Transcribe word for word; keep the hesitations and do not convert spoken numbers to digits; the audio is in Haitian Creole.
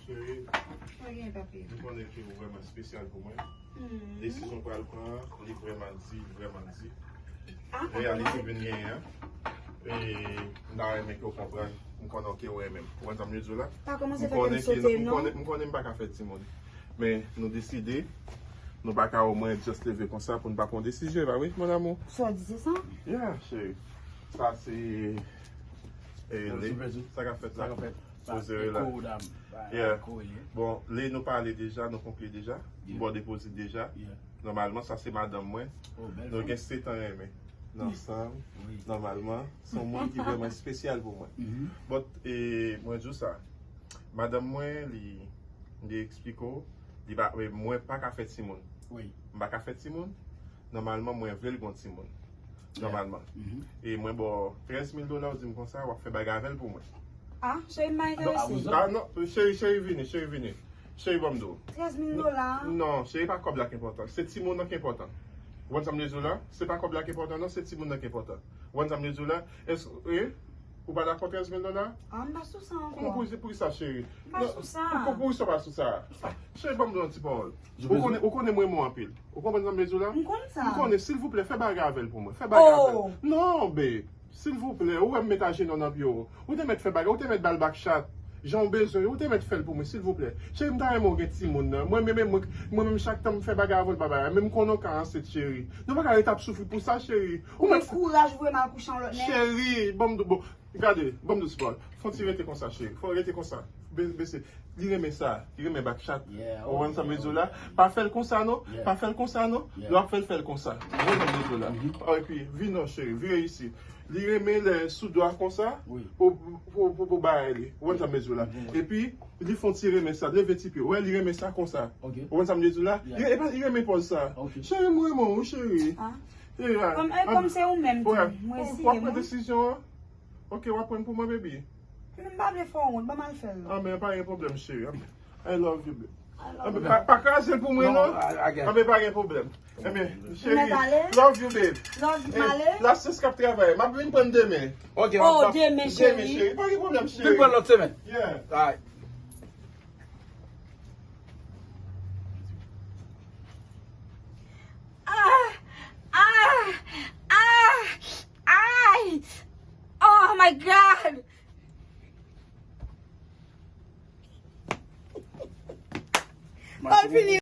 Cheri, m konnen ke ou vrèman espesyal pou mwen. Desizyon w pral pran an, li vrèman di, li vrèman di. Reyalite vin genyen an. E m ta renmen ke w konprann, m konnen ke w renmen m. Ou konprann sa m vle di w la? M konnen ke nou, m konnen, m konnen m pa ka fè timoun. Men nou deside, nou pa ka omwen just leve konsa pou n pa pran yon desizyon, e pa vre, mon amour? Sa w di, se sa? Yeah, cheri. Sa se, e, sa k ap fèt la. Poze la. Yeah. Bon, lè nou pale deja, nou konkli deja. M ba w depoze deja. Nòmalman, sa se madanm mwen. Nou gen sèt an renmen. Nou ansanm. Nòmalman, se yon moun ki vrèman espesyal pou mwen. But, e, mwen di w sa. Madanm mwen, li, li eksplike w, li pa, mwen pa ka fè timoun. M pa ka fè timoun. Nòmalman, mwen vle l gon timoun. Nòmalman. E mwen ba w trèz mil dola, ou di m konsa, w ap fè bagay avè l pou mwen. Ah, cheri, m pa enterese. Ah non, cheri, cheri, vini, cheri, vini. Cheri, ban m di w. Trèz mil dola? Non, cheri, pa kòb la ki enpòtan. Se timoun nan ki enpòtan. Ou konn sa m vle di w la? Se pa kòb la ki enpòtan, non, se timoun nan ki enpòtan. Ou konn sa m vle di w la? Èske, e? Ou pa dakò trèz mil dola? Ah, m pa sou sa ankò. Kòman pou, pou sa, cheri? M pa sou sa. Pou, pou, pou sa w pa sou sa? Cheri, ban m di w yon ti pawòl. Ou konnen, ou konnen m renmen w anpil. Ou konprann sa m vle di w la? M konn sa. M konnen, silvouplè, fè bagay avè l pou mwen. Fè bagay avè l. Oh! Non, babe. Silvouplè, ou wè m met ajenou nan pye w. Ou te mèt fè bagay, ou te mèt ba l back chat. Jan w bezwen, ou te mèt fè l pou mwen, silvouplè. Cheri, m ta renmen w gen timoun nan. Mwen menm, mwen, mwen menm, chak tan m fè bagay avè w, l pa bagay. Men m konnen w ka ansent, cheri. Nou pa ka ret ap soufri pou sa, cheri. Ou mèt fè kouraj, ou voye m al kouche yon lòt nèg. Cheri, ban m di w, bon, gade, ban m di w ti pawòl. Fè yon ti rete konsa, cheri. Fè w rete konsa. Be-, bese. Li renmen sa. Li renmen back chat. Ou konprann sa m vle di w la? Pa fè l konsa, non. Pa fè l konsa, non. Lè w ap fè l, fè l konsa. Ou konprann sa m vle di w la? Epi, vin non, cheri. Vire isit. Li renmen lè sou do a konsa, pou, pou, pou, pou bagay li. Ou konn sa m vle di w la? Epi, li fè yon ti renmen sa, leve ti pye. Ou wè, li renmen sa konsa. Ou konn sa m vle di w la? Li, epa, li renmen pòz sa. Cheri, m renmen w, cheri. Kòm, e, kòm se ou menm tou, m reziye mwen. W ap pran desizyon an? Ok, w ap pran pou mwen, baby. Men m pa vle fè w wont, ban m al fè l non. Ah, men pa gen pwoblèm, cheri. I love you, baby. Anben, pa, pa kraze l pou mwen, non. Anben, pa gen pwoblèm. Anben, cheri, love you, babe. Love you, m ale. Lasyans k ap travay. M ap vin pran demen. Ok, demen, cheri. Demen, cheri. Pa gen pwoblèm, cheri. Vin pran lòt semèn. Yeah. Alright. Ah! Ah! Ah! Ay! Oh my God! Bon, l fini.